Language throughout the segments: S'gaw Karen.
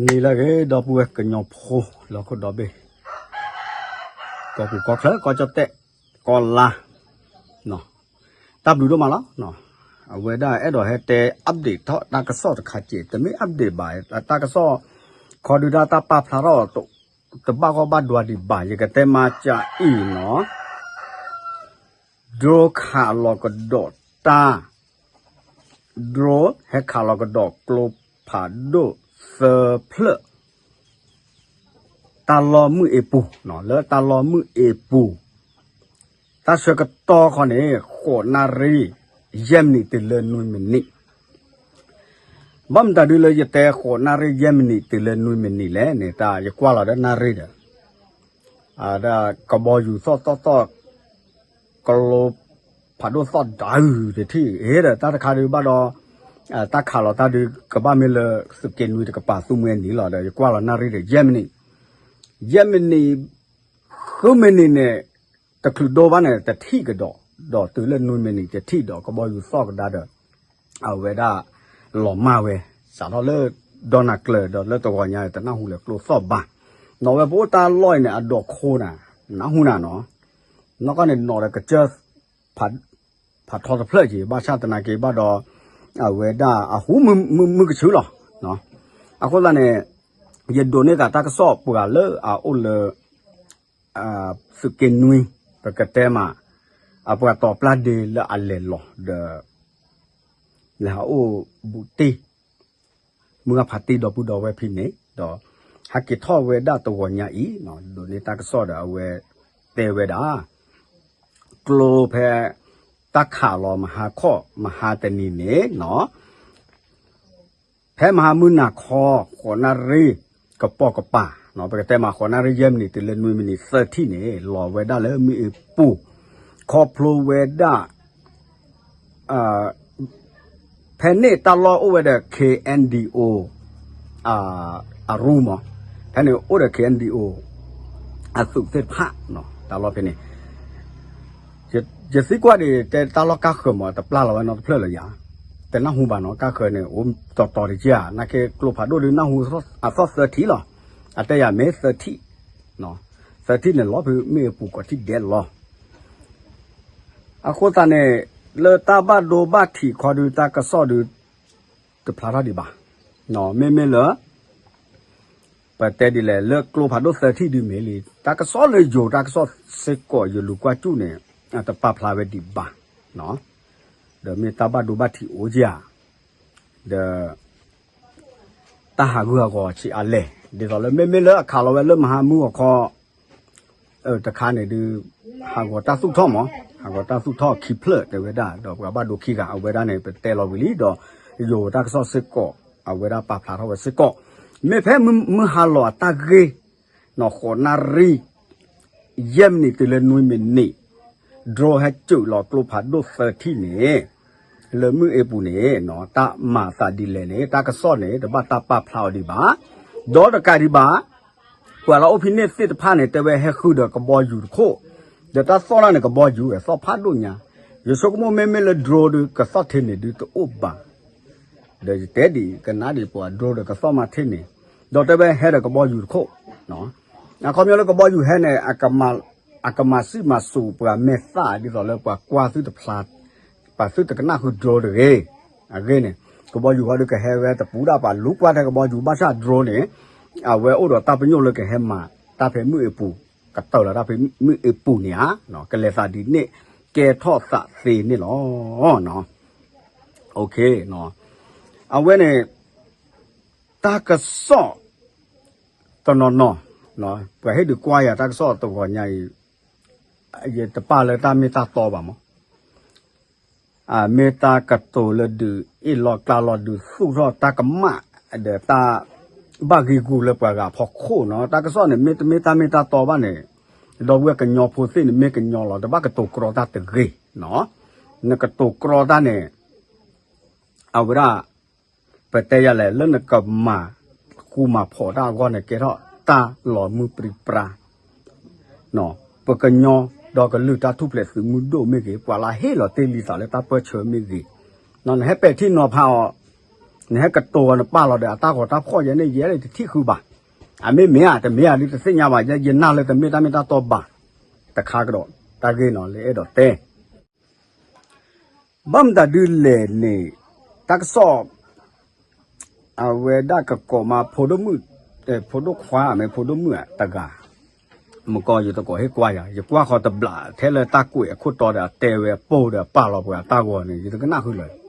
နံၤလၢအဂ့ၤ ဒီပုၢ်ဝဲၢ်ကညီဖိ လၢဟီၣ်ခိၣ်ဒီဘ့ၣ်, ကီၢ်ပူၤကီၢ်ချၢ ကီၢ်ကၠီၣ်တဲၣ် ကီၢ်လါ, တၢ်ဘျုးဒိၣ်မးလီၤ. အဝဲဒၣ်အဲၣ်ဒိးဟဲတဲ update ထီၣ်တၢ်ကစီၣ်တခါက့ၤ, တမ့ၢ် update ဘၣ်, တၢ်ကစီၣ် ခီဒုဒၣ်တၢ်ပာ်ဖျါထီၣ် တဘၣ်ဂီၢ်ဘၣ်ဒွးဒံးဘၣ်, ယကတဲမၤစၢ်အံၤနီၤ, drone ခးလီၤကဒီးတၢ် drone ဟဲခးလီၤကဒီးကျိဖးဒိၣ်သၢဖျၢၣ် တၢ်လီၢ်မုၢ်အ့ပူၤ, လၢတၢ်လီၢ်မုၢ်အ့ပူၤ, တၢ်ဆၢကတီၢ်ခီန့ၣ် ဃိးနၣ်ရံၣ် ယဲၢ်မံးနံးတုၤလၢနွံမံးနံး, ဘၣ်မတၤဒုလၢယတဲဃိးနၣ်ရံၣ်ယဲၢ်မံးနံးတုၤလၢနွံမံးနံးလဲၣ်န့ၣ် တၢ်ယကွၢ်လီၤဒီးနၣ်ရံၣ်ဒီး ဒ်ကဘီယူၤသီၣ်သီၣ်သီၣ် ကျိဖးဒိၣ်သီၣ်ဒုးတထံၣ်အ့ဒီး တၢ်တခါဒုးဘၣ်ဒီး တၢ်ခးလီၤတၢ်ဒုး ကဘၣ်မ့ၢ်လၢ သုးက့နွံတကပၤသူမှဲနံၤလီၤဒီး ယကွၢ်လီၤနၣ်ရံၣ်ဒီး ယဲၢ်မံးနံး, ယဲၢ်မံးနံး, ဃုမံးနံးန့ၣ် တချုးဒိဘၣ်န့ၣ် တထံၣ်ကဒီး, ဒီးတုၤလၢနွံမံးနံးတထံၣ်ဒီး ကဘီယူၤသီၣ်ကဒါဒီး အဝဲဒၣ် လီၤမၢ်ဝဲ, စးထီၣ်လၢ ဒီနၤကျၢၤဒီးလၢတဂီၤညါ တနၢ်ဟူလၢကျိသီၣ်ဘၣ်, နီၢ်ဝဲပအိၣ်တၢ်လီၢ်အံၤန့ၣ် အဒိးခိနၤ, နၢ်ဟူနၤနီၤ, နီၢ်ကီၢ်န့ၣ်နီၤဒီးကစၢၢ် ဖးထီတဖျၢၣ်က့ၤ ဘၣ်ဆၣ်သနာ်က့ဘၣ်ဒီး အဝဲဒၣ်အဟူမုၢ်မုၢ်ကဆူလီၤ, အဃိသတးန့ၣ် ယဒိးန့ၢ်သးတၢ်ကစီၣ်ပှၤလၢအအိၣ်လၢ သုးက့နွံ ပကတဲမး အပှၤတီၤပျၢ်ဒ့လၢအလဲၤလီၤဒီး လဲၤဟးအိၣ်ဘူးတ့ၢ် မုၢ်ဂၢ်ဖးတ့ၢ်ဒီပုၢ်ဒီဝဲၢ်ဖဲန့ၣ်ဒီး ဟဲက့ၤထီၣ်ဝဲဒၣ်တဂီၤညါအံၤ ဒိးန့ၢ်တၢ်ကစီၣ်ဒီးအဝဲတဲဝဲဒၣ် ကျိဖဲ တၢ်ခးလီၤမဟါခီၣ်မဟါတနံၤန့ၣ်နီၤ ဖဲမဟါမုၢ်နၤခီ ဃိးနၣ်ရံၣ် ကပိာ်ကပၤ ပကတဲမး ဃိးနၣ်ရံၣ်ယဲၢ်မံးနံးတုၤလၢနွံမံးနံးသၢထံၣ်န့ၣ် လီၤဝဲဒၣ်လၢမုၢ်အ့ပူၤ ခီဖျိဝဲဒၣ် ဖဲန့ၣ်တၢ်လီၢ်အိၣ်ဝဲဒီး KNDO အရူမး, ဖဲန့ၣ်အိၣ်ဒီး KNDO အသုးသ့ၣ်တဖၣ် တၢ်လီၢ်ဖဲန့ၣ် ယသံကွၢ်ဒံး တဲတၢ်လီၢ်ကါဃၢၤမး တပျၢ်လီၤဝဲနီတဖျၢၣ်လၢၤယၤ, တနၢ်ဟူဘၣ်နီၤ ကါဃၢၤန့ၣ် အိၣ်တီၤတီၤတက့ၢ်ဧါ, နာ်က့ကျိဖးဒိၣ်ဒုးနၢ်ဟူအသီၣ်သၢထံၣ်လီၤ, အတဲယၤမ့ၢ်သၢထံၣ်, သၢထံၣ်န့ၣ်လီၤဖဲမ့ၢ်အပူၤကိးထံၣ်ဒဲးလီၤ အဃိသတးန့ၣ် လၢတၢ်ဘၣ်ဒိဘၣ်ထံးခီဒုး တၢ်ကစီၣ်ဒုး တဖျါထီၣ်ဒံးဘၣ်, မ့မ့ၢ်လၢ ပတဲဒ်လဲၣ် လၢကျိဖးဒိၣ်သၢထံၣ်ဒုးမ့ၢ်လံ တၢ်ကစီၣ်လၢယိၤတၢ်ကစီၣ်စ့ၢ်ကီး ယလူၤကွၢ်စူၣ်န့ၣ် တပာ်ဖျါဝဲဒံးဘၣ်, ဒီးမ့ၢ်တၢ်ဘၣ်ဒိဘၣ်ထံးအိၣ်က့ၤဧါ, ဒီး တၢ်ဟးဂူာ်ဟးဂီၤဆံးအါလဲၣ်, ဒ်သိးလၢမ့မ့ၢ်လၢအခးလီၤဝဲလၢမဟါမုၢ်ဂီၤခီ တခါန့ၣ်ဒုး ဟးဂီၤတၢ်သူၣ်ထီၣ်မး, ဟးဂီၤတၢ်သူၣ်ထီၣ်ခံဖျၢၣ်တဲဝဲဒၣ် ဒီးပှၤဘၣ်ဒိခံဂၤ အဝဲဒၣ်န့ၣ် ပတဲလီၤဝံၤလံဒီး ယိၤတၢ်ကစီၣ်စ့ၢ်ကီး အဝဲဒၣ်ပာ်ဖျါထီၣ်ဝဲစ့ၢ်ကီး, မ့ၢ်ဖဲမုၢ်ဟါလီၤအတၢ်ဂ့ၢ် နီၢ်ဃိးနၣ်ရံၣ် ယဲၢ်မံးနံးတုၤလၢနွံမံးနံး drone ဟဲစၢးလီၤကျိဖးဒိၣ်သၢထံၣ်န့ၣ် လၢမုၢ်အ့ပူၤန့ၣ် တၢ်မၤသးဒ်လဲၣ်န့ၣ် တၢ်ကစီၣ်န့ၣ် တဘၣ်တၢ်ပာ်ဖျါအီၤဒံးဘၣ်, ဒီးတကးဒံးဘၣ် ပှၤလၢအိၣ်ဖဲန့ၣ်သ့ၣ်တဖၣ်န့ၣ် တဲဝဲဟဲဃုာ်ဒီးကဘီယူၤတခိၣ်, ဒီးတၢ်သီၣ်တၢ်န့ၣ် ကဘီယူၤဝဲသီၣ်ဖးဒိၣ်ညါ, ယဆိကမိၣ်မ့မ့ၢ်လၢ drone ဒုး ကသီၣ်ထဲန့ၣ်ဒုးတအိၣ်ဘၣ်, ဒီးယတဲဒ်အံၤ ကနၣ်ဒံးပှၤ drone ဒီးကသီၣ်မးထဲန့ၣ်, ဒီးတဲဝဲဟဲဒီးကဘီယူၤတခိၣ်, အခီပညီလၢကဘီယူၤဟဲန့ၣ် အကမၤစံၣ်မၤစိးပှၤမဲာ်သၣ် ဒ်သိးလၢပှၤကွၢ်သုတဖျါ, ပှၤသုတကနၣ်ဃုာ် drone တဂ့ၤ, အဂ့ၢ်န့ၣ် ကဘီယူၤဃီဒုးကဟဲဝဲတပူၤဒၣ်ပှၤလူၤကွၢ်ထဲကဘီယူၤ ဘၣ်ဆၣ် drone န့ၣ် အဝဲအိၣ်ဒီးတၢ်ပညိၣ်လၢကဟဲမၤတၢ်ဖဲမုၢ်အ့ပူၤ, ကတၢၢ်လီၤတၢ်ဖဲမုၢ်အ့ပူၤန့ၣ်ဧါ, ကလဲၤသးဒ်န့ၣ် ကဲထီၣ်သးသ့န့ၣ်လီၤ. အဝဲန့ၣ် တၢ်ကစီၣ် တနီၤနီၤ ပှၤဟ့ၣ်ဒုးကွၢ်ယၤတၢ်ကစီၣ်တဂီၤညါအံၤ, ယတပာ်လၢတၢ်မ့ၢ်တၢ်တီဘၣ်မး, မ့ၢ်တၢ်ကတိၤလၢဒုးအ့ၣ်လီၤကျါလီၤဒုးသူၣ်ထီၣ်တၢ်ကမၣ် ဒီးတၢ်ဘၣ်ဂ့ၢ်ဂူာ်လၢပှၤဂၤဖီခိၣ်နီၤ, တၢ်ကစီၣ်န့ၣ် မ့တမ့ၢ်တၢ်မ့ၢ်တၢ်တီဘၣ်န့ၣ်, ဒီပုၢ်ဝဲၢ်ကညီဖိသ့ၣ်န့ၣ် မ့ၢ်ကညီလီၤ တဘၣ်ကတိၤကြီတၢ်တဂ့ၤနီၤ, နကတိၤကြီတၢ်န့ၣ် အဝဲဒၣ် ပတဲယၤလဲၣ် လၢနကမၤဃူမၤဖိးတၢ်အဂီၢ်န့ၣ် ကဲထီၣ်တၢ်လီၤမုၢ်ပြံပြါ, ပကညီဒီကလုာ်တၢ်ထူၣ်ဖျဲးသုးမုၢ်ဒိၣ်မ့ၢ်ဂ့ၤ, ပှၤလၢဟ့ၣ်လီၤတ့ၢ်လံသးလၢတၢ်ပၢၢ်ဆၢမ့ၢ်ဂ့ၤ, နဟဲပဲာ်ထံနီၤဖးအီၤ နဟဲကတိၤအီၤ နပာ်လီၤဒီးအတၢ်ဂီၤတၢ်ဖှီၣ်ယဲန့ၣ် ယဲလၢတထံၣ်ဃုာ်ဘၣ်. အမ့ၢ်မ့ၢ်ဧါ တမ့ၢ်ဧါ ဒ်တသ့ၣ်ညါဘၣ် ယဲယနာ်လၢတမ့ၢ်တၢ်မ့ၢ်တၢ်တီဘၣ်. တခါကဒီး တၢ်ဂ့ၢ်နီၤလၢအဲၣ်ဒိးတဲ ဘၣ်မတၤဒုလဲၣ်န့ၣ် တၢ်ကစီၣ် အဝဲဒၣ်ကကိးမး ဖိဒိၣ်မုၣ်, ဖိဒိၣ်ခွါ မ့ၢ်ဖိဒိၣ်မုၣ်ဧါ တဂၤ, မ့ၢ်ကီး ယတကိးဟ့ၣ်ကွၢ်ယၤ ယကွၢ်ဃီတဘျး ထဲလၢတၢ်ကွဲးအခိၣ်တီဒီး အတဲဝဲအပိၢ်ဒီးပာ်လီၤပှၤအတၢ်ဂီၤန့ၣ် ယတကနၣ်ဃုလၢၤ.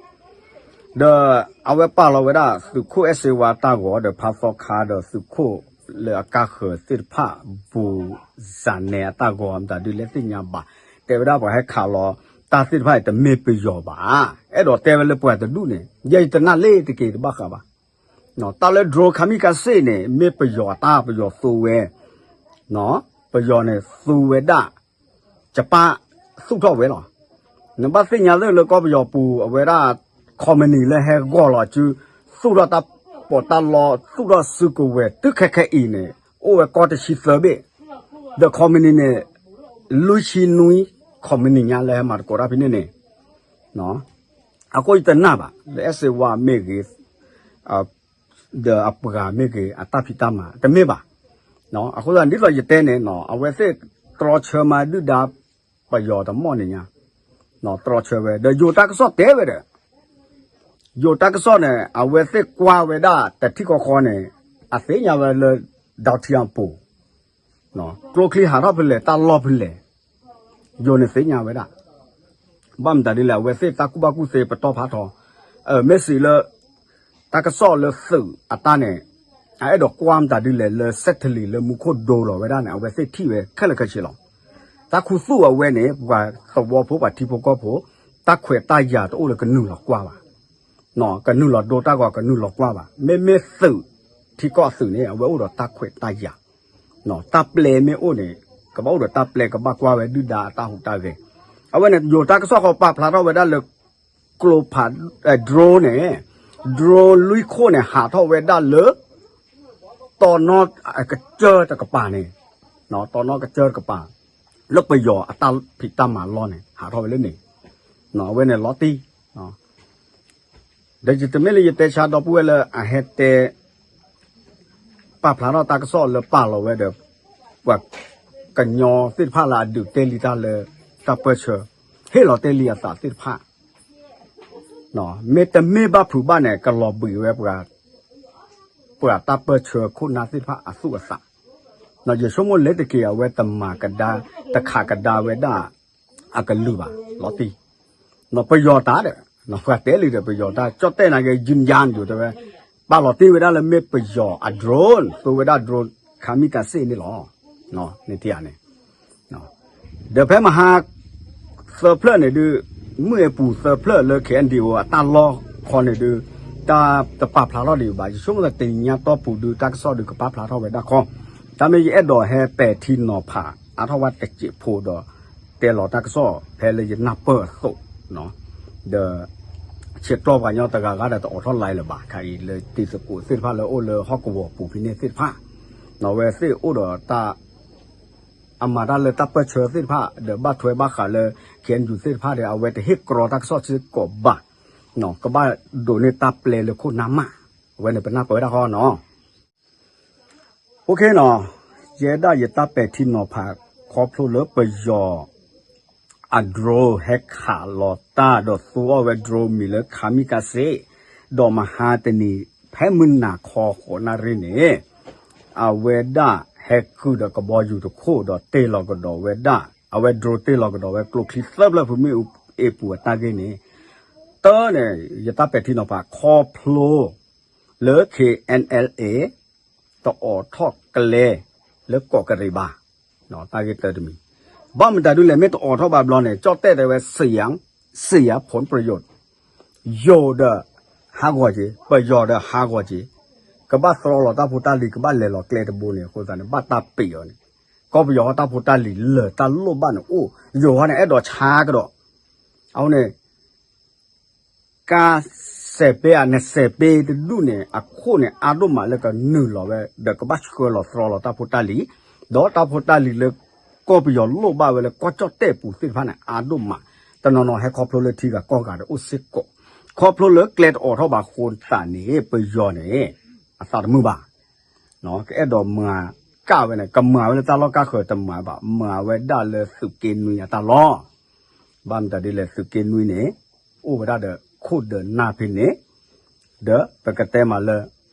ဒီးအဝဲပာ်လီၤဝဲဒၣ် သုးခိၣ်အဲၣ်စ့ဝါအတၢ်ဂီၤ ဒီးဖါသီခါ ဒီးသုးခိၣ်လၢအကါဃၢၤသ့ၣ်တဖၣ် ဘူးစးနဲအတၢ်ဂီၤ မတၤဒုလဲၣ်သ့ၣ်ညါဘၣ်. တဲဝဲဒၣ်ပှၤဟဲခးလီၤ တၢ်သ့ၣ်တဖၣ်အံၤ တမ့ၢ်ပယီၤဘၣ်. အဲၣ်ဒိးတဲဝဲလၢပှၤတဒူၣ်န့ၣ် ယဲယတနာ်လၢတက့ၤတဘၣ်ဃးဘၣ်. တၢ်လၢ drone kamikaze န့ၣ် မ့ၢ်ပယီၤအတၢ် ပယီၤသူဝဲ, ပယီၤန့ၣ်သူဝဲဒၣ် ကပၣ်သူၣ်ထီၣ်ဝဲလီၤ. နဘၣ်သ့ၣ်ညါသ့ၣ်လၢကီၢ်ပယီၤပူၤ အဝဲဒၣ် ခီမနံၤ လၢဟဲဂီၢ်လီၤစု သူၣ်ထီၣ်တၢ်ပီးတၢ်လီ သူၣ်ထီၣ်စုကဝဲၤ တုၤခဲခဲအံၤန့ၣ် အိၣ်ဝဲကီၢ်တဆံသၢဘ့ၣ်, ဒီးခီမနံၤန့ၣ် လွံၢ်ဆံနွံ ခီမနံၤညါလၢဟဲမၤသကိးတၢ်ဖဲန့ၣ်န့ၣ် အဃိယတနာ်ဘၣ် လၢအဲၣ်စ့ဝါမ့ၢ်ဂ့ၤ ဒီးအပှၤမ့ၢ်ဂ့ၤ အတၢ်ဖံးတၢ်မၤ တမ့ၢ်ဘၣ်. အဃိသတးဒ်သိးယတဲန့ၣ် အဝဲသ့ၣ်တြီဆၢမၤဒုၣ်ဒါ ပယီၤတမီၢ်န့ၣ်ညါ တြီဆၢဝဲ ဒီးယိၤတၢ်ကစီၣ်တဲဝဲဒီး ယိၤတၢ်ကစီၣ်န့ၣ် အဝဲသ့ၣ်ကွၢ်ဝဲဒၣ်တထံၣ်ဃီဃီန့ၣ် အသ့ၣ်ညါဝဲလၢ ဒီထံအပူၤ ကျိချံဟးထီၣ်ဖဲလဲၣ် တၢ်လီၢ်ဖဲလဲၣ် ယိၤန့ၣ်သ့ၣ်ညါဝဲဒၣ်. ဘၣ်မတၤဒ်လဲၣ် အဝဲသ့ၣ်တၢ်ကူၣ်ဘၣ်ကူၣ်သ့ပတီၢ်ဖးထီ မ့ၢ်စံးလၢ တၢ်ကစီၣ်လၢသုးအတၢ်န့ၣ် အအဲၣ်ဒိးကွၢ်မတၤဒ်လဲၣ်လၢ satellite လၢမူခိၣ်ဒိလီၤဝဲဒၣ်န့ၣ် အဝဲသ့ၣ်ထံၣ်ဝဲခဲလၢာ်ခဲဆ့လီၤ. တၢ်ခူသူၣ်အဝဲန့ၣ် ပှၤသဝီဖိပှၤထံဖိကီၢ်ဖိ တၢ်ခွဲးတၢ်ယာ်တအိၣ်လၢကနုာ်လီၤကွၢ်ဘၣ် ကနုာ်လီၤဒိတၢ်ဂီၤ ကနုာ်လီၤကွၢ်ဘၣ်. မ့မ့ၢ်သုး ထံကီၢ်အသုးန့ၣ် အဝဲအိၣ်ဒီးတၢ်ခွဲးတၢ်ယာ် တၢ်ပျဲမ့ၢ်အိၣ်န့ၣ် ကဘၣ်အိၣ်ဒီးတၢ်ပျဲ ကဘၣ်ကွၢ်ဝဲဒုၣ်ဒါအတၢ်ဟူးတၢ်ဂဲၤ. အဝဲန့ၣ် ယိၤတၢ်ကစီၣ်ဃီပာ်ဖျါထီၣ်ဝဲဒၣ်လၢ ကျိဖး drone န့ၣ် drone လွံၢ်ခိၣ်န့ၣ် ဟးထီၣ်ဝဲဒၣ်လၢ တီနီၢ်ကစၢၢ်တကပၤန့ၣ် တီနီၢ်ကစၢၢ်တကပၤ လၢပယီၤအတၢ်ဖံးတၢ်မၤလီၢ်န့ၣ် ဟးထီၣ်ဝဲလၢန့ၣ် အဝဲန့ၣ်လီၤတံၢ် ဒီးယတမ့ၢ်လၢယတဲဆါဒီပုၢ်ဝဲၢ်လၢအဟဲတဲ ပာ်ဖျါထီၣ်တၢ်ကစီၣ်လၢပာ်လီၤဝဲဒီး ပှၤကညီသ့ၣ်တဖၣ်လၢအဒုးတဲလံတၢ်လၢတၢ်ပၢၢ်ဆၢ ဟ့ၣ်လီၤတဲလံအသးသ့ၣ်တဖၣ် မ့တမ့ၢ်ဘၣ်ဖုးဘၣ်န့ၣ် ကလီၤဘှံးဝဲ ပှၤတၢ်ပၢၢ်ဆၢခိၣ်နၢ်သ့ၣ်တဖၣ်အသူၣ်အသး ယဆိကမိၣ်လၢတက့ၤအဝဲတမၤကဒါ တခးကဒါဝဲဒၣ် အကလုၢ်ဘၣ် လီၤတံၢ် ပယီၤတၢ်ဒီး ပှၤတဲလံဒီးပယီၤတၢ် ကၠီၣ်တဲၣ်နာ်က့ ယုၢ်ယါဒုးတဲဝဲ ပာ်လီၤတံၢ်ဝဲဒၣ်လၢမ့ၢ်ပယီၤအ drone သိဝဲဒၣ် drone kamikaze န့ၣ်လီၤ န့ၣ်ထံၣ်ဧါန့ၣ် ဒီးဖဲမဟါ သၢဖျၢၣ်န့ၣ်ဒုး မုၢ်အပူၤသၢဖျၢၣ်လၢ KNDO အတၢ်လီၢ်ခီန့ၣ်ဒုး တၢ်တပာ်ဖျါထီၣ်ဒံးဘၣ် ယဆိကမိၣ်တနံၤညါတီၢ်ပူၤဒုး တၢ်ကစီၣ်ဒုးကပာ်ဖျါထီၣ်ဝဲဒၣ်ခီ တၢ်မ့ၢ်ယအဲၣ်ဒိးဟဲပဲာ်ထံနီၤဖး အါထီၣ်ဝဲတစဲးဖိဒီး တဲလီၤတၢ်ကစီၣ်ဖဲလၢယနၢ်ပၢၢ်အသိး ဒီး ဆဲးကျိးပှၤကညီတဂၤဂၤဒီးတအိးထီၣ် live လၢၤဘၣ် ခါအံၤလၢတံၤသကိးသ့ၣ်တဖၣ်လၢအိၣ်လၢဟီၣ်ကဝီၤပူၤဖဲန့ၣ်သ့ၣ်တဖၣ် အဝဲသ့ၣ်အိၣ်ဒီးတၢ် အမၤတၢ်လၢတၢ်ပၢၢ်ဆၢသ့ၣ်တဖၣ် ဒီးဘၣ်ထွဲဘၣ်ဃးလၢ KNU သ့ၣ်တဖၣ်ဒီး အဝဲတဟ့ၣ်ကြီတၢ်ကစီၣ်စ့ၢ်ကီးဘၣ် ကဘၣ်ဒိးန့ၢ်တၢ်ပျဲလၢခိၣ်နၢ်မး အဝဲန့ၣ်ပနၢ်ပၢၢ်ဝဲဒၣ်ဃီနီၤ OK နီၤ ယဲဒၣ်ယတၢ်ပဲာ်ထံနီၤဖးခီဖျိလၢပယီၤ အ drone ဟဲခးလီၤတၢ်ဒီးသူအီၣ်ဝဲ drone မံၤလၢ kamikaze ဒီးမဟါတနံၤ ဖဲမုၢ်နၤခီဃိးနၣ်ရံၣ်န့ၣ် အဝဲဒၣ်ဟဲကုၢ်ဒီးကဘီယူၤတခိၣ်ဒီးတ့ၢ်လီၤကဒီးဝဲဒၣ် အဝဲ drone တ့ၢ်လီၤကဒီးဝဲကျိချံသၢဖျၢၣ်ဖုမ့ၣ်အူအ့ၣ်ပူၤအတၢ်ဂ့ၢ်န့ၣ် တၢ်န့ၣ် ယတၢ်ပဲာ်ထံနီၤဖးခီဖျိ လၢ KNLA တအိးထီၣ်ကျဲလၢကီးကရံးဘၣ် တၢ်ဂ့ၢ်တၢတမံၤ ဘၣ်မတၤဒုလဲၣ် မ့ၢ်တအိးထီၣ်ဘၣ်ဘျီန့ၣ် ကၠီၣ်တဲၣ်တဲဝဲ စံယၤ စံယၤ ဖိပြယိၣ် ယိၤဒီး ဟးဂီၤက့ၤ ပယီၤဒီးဟးဂီၤက့ၤ ကဘၣ်သြီလီၤတၢ်ဖိတၢ်လံၤ ကဘၣ်လဲၤလီၤကျဲတဘိန့ၣ် အဃိသတးန့ၣ် ဘၣ်တၢ်ပ့ၤအီၤန့ၣ် ကီၢ်ပယီၤဟီၣ်တၢ်ဖိတၢ်လံၤလၢာ်တၢ်လိၣ်ဘၣ်န့ၣ်အိၣ် ယိၤဟီန့ၣ် အဲၣ်ဒိးဆါကဒီး အဃိန့ၣ် ကါစဲးပ့အနစဲးပ့တဒူၣ်န့ၣ် အခိၣ်န့ၣ် အါဒိၣ်မးလၢကနုာ်လီၤဝဲ ဒီးကဘၣ်ဆှၢလီၤသြီလီၤတၢ်ဖိတၢ်လံၤ ဒီးတၢ်ဖိတၢ်လံၤလၢ ကီၢ်ပယီၤလိၣ်ဘၣ်ဝဲလၢကီၢ်ကၠီၣ်တဲၣ်ပူၤသ့ၣ်တဖၣ်န့ၣ် အါဒိၣ်မး တနီၤနီၤဟဲခီဖျိလၢထံဂၤကီၢ်ဂၤဒီးအိၣ်စ့ၢ်ကီး ခီဖျိလၢကျဲတအိးထီၣ်ဘၣ်အဃိသတးန့ၣ် ပယီၤန့ၣ် အသးတမုာ်ဘၣ်. ကအဲၣ်ဒိးမၤကၣ်ဝဲန့ၣ် ကမၤဝဲလၢတၢ်လီၢ်ကၢ်ဃၢၤတမၤဘၣ်, မၤဝဲဒၣ်လၢသုးက့နွံအတၢ်လီၢ်. ဘၣ်မတၤဒ်လဲၣ် သုးက့နွံန့ၣ် အိၣ်ဝဲဒၣ်ဒီးခိၣ်ဒီးနၢ်ဖဲန့ၣ်, ဒီးပကတဲမးလၢ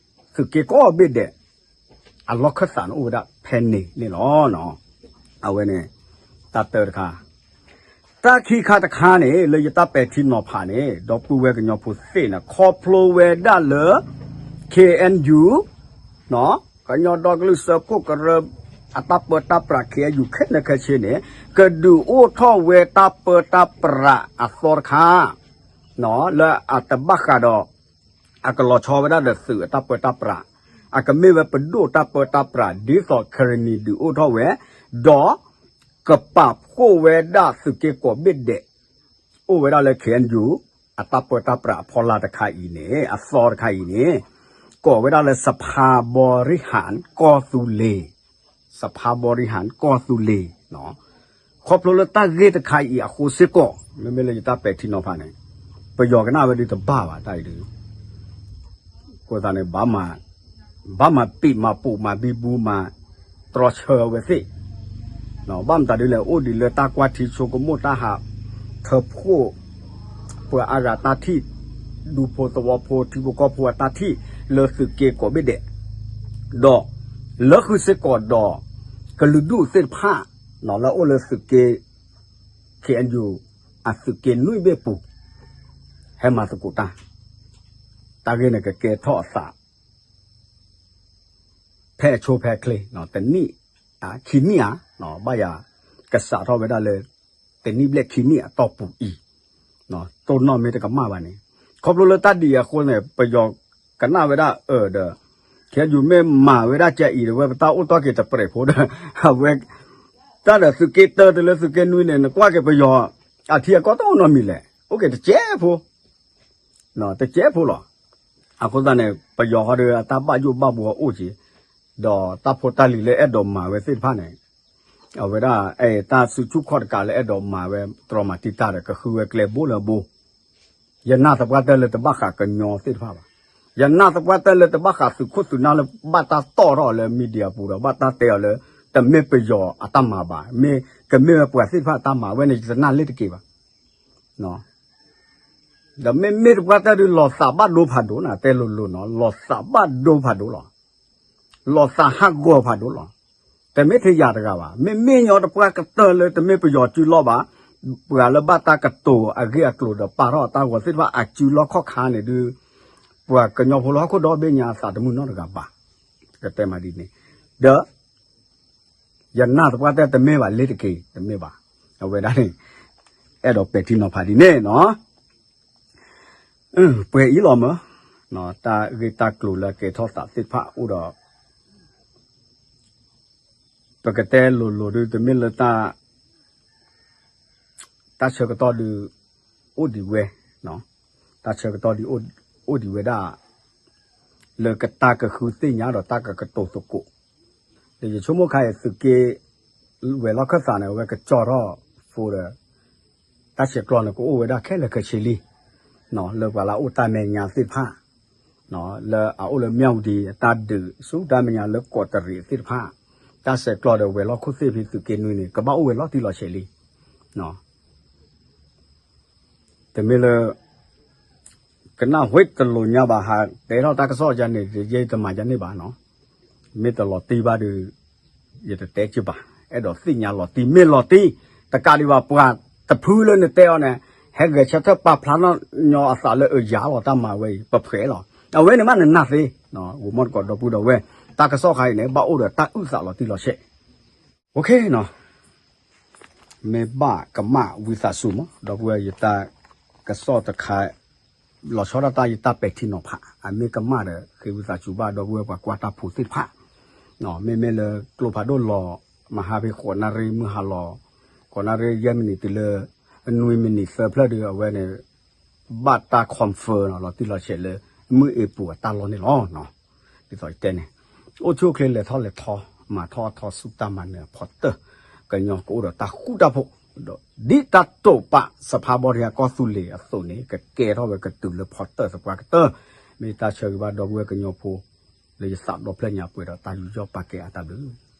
သုးက့ကိးဘ့ၣ်ဒဲး အလီၢ်ခၢၣ်သးန့ၣ်အိၣ်ဝဲဒၣ်ဖဲန့ၣ်န့ၣ်လီၤ. အဝဲန့ၣ် တၢ်တၢတခါ, တၢ်ခံခါတခါန့ၣ် လၢယတၢ်ပဲာ်ထံနီၤဖးန့ၣ် ဒီပုၢ်ဝဲၢ်ကညီဖိသ့ၣ်န့ၣ် ခီဖျိဝဲဒၣ်လၢ ခ့ၣ်အဲၣ်ယူၣ် ကညီဒီကလုာ်စၢဖှိၣ်ကရၢ အတၢ်ပၢတၢ်ပြး ခ့ၣ်အဲၣ်ယူၣ် ခဲလၢာ်ခဲဆ့န့ၣ် ကဒုးအိၣ်ထီၣ်ဝဲတၢ်ပၢတၢ်ပြးအသီတခါ လၢအတဘၣ်ဃးဒီး အကလီၤဆီဝဲဒၣ်ဒီးသုးအတၢ်ပၢတၢ်ပြး, အကမ့ၢ်ဝဲပဒိၣ်တၢ်ပၢတၢ်ပြး ဒ်သိးကရံၣ်နံၣ်ဒုးအိၣ်ထီၣ်ဝဲ, ဒီးကပာ်ဖှိၣ်ဝဲဒၣ်သုးက့ကိးဘ့ၣ်ဒဲး အိၣ်ဝဲဒၣ်လၢ ခ့ၣ်အဲၣ်ယူၣ် အတၢ်ပၢတၢ်ပြးအဖီလာ်တခါအံၤန့ၣ် အသီတခါအံၤန့ၣ် ကိးဝဲဒၣ်လၢ စဖါဘီရံဟၣ်ကီၢ်သူလ့ၤ, စဖါဘီရံဟၣ်ကီၢ်သူလ့ၤ ခီဖျိလၢတၢ်ဂ့ၢ်တခါအံၤအဃိစ့ၢ်ကီး မ့မ့ၢ်လၢယတၢ်ပဲာ်ထံနီၤဖးန့ၣ် ပယီၤကနၣ်ဝဲဒုးတဘၣ်ဘၣ်တၢ်အံၤဒုး အဃိသတးန့ၣ် ဘၣ်မၤပံာ်မၤပူၤမၤဘံဘူမၤတြီဆၢဝဲသ့ၣ် ဘၣ်မတၤဒ်လဲၣ် အိၣ်ဒံးလၢတၢ်ကွၢ်ထံဆိကမိၣ်တၢ်ဟးထၢဖှိၣ် ပှၤအါဂၤတၢ်ထံၣ် ဒူဖိသဝီဖိထံဖိကီၢ်ဖိအတၢ်ထံၣ်လၢသုးက့ကိးဘ့ၣ်ဒဲး ဒီး လၢဃုာ်စ့ၢ်ကီးဒီး ကလုာ်ဒူၣ်သ့ၣ်တဖၣ် လၢအအိၣ်လၢသုးက့ ခ့ၣ်အဲၣ်ယူၣ် အသုးက့နွံဘ့ၣ်ပူၤ ဟဲမၤသကိးတၢ် တၢ်ဂ့ၢ်န့ၣ်ကကဲထီၣ်အသး ဖဲအဆိဖဲအချ့ တနံၣ် ခံနံၣ်ဧါ ဘၣ်ယၤ ကစးထီၣ်ဝဲဒၣ်လၢ တနံၣ်ဘျဲၣ်ခံနံၣ်အတီၢ်ပူၤအံၤ တိၢ်နီၣ်မ့ၢ်တကမၣ်ဘၣ်န့ၣ် ခီဖျိလၢတၢ်ဒ်အံၤအဃိန့ၣ် ပယီၤကနၣ်ဝဲဒၣ်အၢၣ်ဒီး ခ့ၣ်အဲၣ်ယူၣ်မ့ၢ်မၤဝဲဒၣ်ကဲအံၤဒီး ဝဲပတၢ်အိၣ်တီၢ်က့ၤတပြဲးဖိဒီး အဝဲ တၢ်ဒီးသုးက့တၢတုၤလၢသုးက့နွံန့ၣ် နကွၢ်က့ၤပယီၤ အထံအကီၢ်တအိၣ်နီတမံၤလဲၣ် အိၣ်က့ၤတကဲးဖိ တကဲးဖိလီၤ. အဃိသတးန့ၣ် ပယီၤဃီဒီး အတၢ်ဘၣ်ယိၣ်ဘၣ်ဘှီအိၣ်က့ၤ ဒီးတၢ်ဖိတၢ်လံၤလၢအဲၣ်ဒိးမၤဝဲသ့ၣ်တဖၣ်န့ၣ် အဝဲဒၣ် တၢ်စုဆူၣ်ခီၣ်တကးလၢအဲၣ်ဒိးမၤဝဲ တြီမၤတံာ်တာ်ဒီး ကဃုဝဲကျဲဘိလၢဘိ ယနာ်သပှၢ်တၢၢ်လၢတဘၣ်ဃးကညီသ့ၣ်တဖၣ်ဘၣ်. ယနာ်သပှၢ်တၢၢ်လၢတဘၣ်ဃးသုးခိၣ်သုးနၢ်လၢဘၣ်တၢ်တီၣ်ထီၣ်လၢ media ပူၤဒီး ဘၣ်တၢ်တဲအီၤလၢ တမ့ၢ်ပယီၤအတၢ်မၤဘၣ်, မ့ၢ်ကမ့ၢ်ဝဲပှၤသ့ၣ်တဖၣ်အတၢ်မၤဝဲန့ၣ် ယတနာ်လ့ၤတက့ၤဘၣ်. ဒီးမ့မ့ၢ်တပှၢ်တၢၢ်ဒုး လီၤသးဘၣ်ဒိဖးဒိၣ်န့ၣ် တဲလိၤလိၤနီၤ, လီၤသးဘၣ်ဒိဖးဒိၣ်လီၤ. လီၤသးဟးဂီၤဖးဒိၣ်လီၤ. တမ့ၢ်ထဲယၤတဂၤဘၣ်, မ့မ့ၢ်ညီတပှၢ်ကတၢၢ်လၢတမ့ၢ်ပယီၤစုလီၢ်ဘၣ်, ပှၤလၢဘၣ်တၢ်ကတိၤအဂ့ၢ်အကျိၤဒီးပာ်ထီၣ်အတၢ်ဂီၤသ့ၣ်တဖၣ် အစုလီၢ်ခီၣ်ခါန့ၣ်ဒုး ပှၤကညီဖိလၢဟီၣ်ခိၣ်ဒီဘ့ၣ်ညါအသးတမုာ်နီတဂၤဘၣ်. ကတဲမးဒ်န့ၣ်, ဒီး ယနာ်သပှၢ်တၢၢ်တမ့ၢ်ဘၣ်လ့ၤတက့ၤ, တမ့ၢ်ဘၣ်. အဝဲဒၣ်န့ၣ် အဲၣ်ဒိးပဲာ်ထံနီၤဖးဒ်န့ၣ်နီၤ. ပှဲၤအံၤလီၤမၢ်, တၢ်ဂ့ၢ်တၢ်ကျိၤလၢကဲထီၣ်သးသ့ၣ်တဖၣ်အိၣ်ဒီး ပကတဲလိၤလိၤဒုး တမ့ၢ်လၢ တၢ်ဆၢကတီၢ်ဒုး အိၣ်ဒံးဝဲ, တၢ်ဆၢကတီၢ်ဒုး အိၣ်ဒံးဝဲဒၣ် လၢကတၢ်ကဃုသ့ၣ်ညါဒီးတၢ်ကကတိၤသကိး, ဒီးယဆိကမိၣ်ခါအံၤ သုးက့ ဝဲၤလီၢ်ခၢၣ်သးန့ၣ် အဝဲကကၠီထီၣ်ဖိဒီး တၢ်ဆဲးကျိးန့ၣ် ကအိၣ်ဝဲဒၣ်ခဲလၢာ်ခဲဆ့လံ, လၢပှၤလၢအအိၣ်တၢ်မဲာ်ညါသ့ၣ်တဖၣ် လၢအအိၣ်လၢမၠၣ်ဝတံၤ အတၢ်ဒုးဆူၣ်တၢ်မဲာ်ညါလၢကီးတရံးသ့ၣ်တဖၣ်, တၢ်ဆဲးကျိးဒီးဝဲၤလီၢ်ခိၣ်သ့ၣ်ဖဲသုးက့နွံန့ၣ် ကဘၣ်အိၣ်ဝဲလီၤတံၢ်လီၤဆဲးလံ. တမ့ၢ်လၢ ကနၣ်ဝဲတလိၤညါဘၣ် ဟးတဲထီၣ်တၢ်ကစီၣ်ယၤန့ၣ် ယဲတမၤယၤန့ၣ်ဘၣ်နီၤ, မ့ၢ်တလီၤတံၢ်ဘၣ်ဒီး ယတတဲက့ၤဘၣ်, အဲၣ်ဒိးသ့ၣ်ညါလီၤတံၢ် မ့ၢ်လီၤတံၢ် တကးဒံးဘၣ် ပှၤတဖုလၢနတဲအီၤန့ၣ် ဟဲဂဲၤဆၢထၢၣ်ပာ်ဖျါထီၣ်ညီအသးလၢအယၤလီၤ တၢ်မၤဝဲအံၤ ပဖှဲးလီၤ. အဝဲန့ၣ်မးနနၢ်သ့, ဂိၤမီၢ်တကိးဒီပုၢ်ဒီဝဲၢ် တၢ်ကစီၣ်ခါအံၤန့ၣ် ဘၣ်အိၣ်ဒီးတၢ်အုၣ်သးလီၤတံၢ်လီၤဆဲး OK နီၤ, မ့ၢ်ဘၣ်ကမၣ်ဝံသးစူၤမး ဒီပုၢ်ဝဲၢ် ယတၢ်ကစီၣ်တခါ လီၤဆီဒၣ်တၢ်ယတၢ်ပဲာ်ထံနီၤဖး အမ့ၢ်ကမၣ်ဒီး ဃ့ဝံသးစူၤဘၣ် ဒီပုၢ်ဝဲၢ်ပှၤကွၢ်တၢ်ဖိသ့ၣ်တဖၣ်, မ့မ့ၢ်လၢကျိဖးဒိၣ်လီၤ မဟါဖဲဃိးနၣ်ရံၣ်မုၢ်ဟါလီၤ, ဃိးနၣ်ရံၣ်ယဲၢ်မံးနံးတုၤလၢ နွံမံးနံးသၢဖျၢၣ်ဒီး အဝဲန့ၣ် ဘၣ်တၢ် confirm နီၤ လီၤတံၢ်လီၤဆဲးလၢ မုၢ်အ့ပူၤအတၢ်လီၢ်န့ၣ်လီၤ. ဒ်သိးယတဲန့ၣ် အိၣ်ဆူၣ်အိၣ်ချ့လဲၤထီၣ်လဲၤထီ မၤထီၣ်အထီဆူတၢ်မၤနၢၤအဖီတၢၢ် ကညီကအိၣ်ဒီးတၢ်ဃူတၢ်ဖိး ဒီးဒ်တၢ်တိာ်ပာ်စဖါဘီတယၤကီၢ်သူလ့ၤအသိးန့ၣ် ကကဲထီၣ်ဝဲကတုၤလၢဖီတၢၢ်သပှၢ်ကတၢၢ်. မ့ၢ်တၢ်ဆၢဂ့ၤဘၣ်ဒီပုၢ်ဝဲၢ်ကညီဖိ လၢယသးဒီဖျၢၣ်ညါပှဲၤဒီးတၢ်ယူးယီၣ်ပာ်ကဲအါတၢ်ဘျုး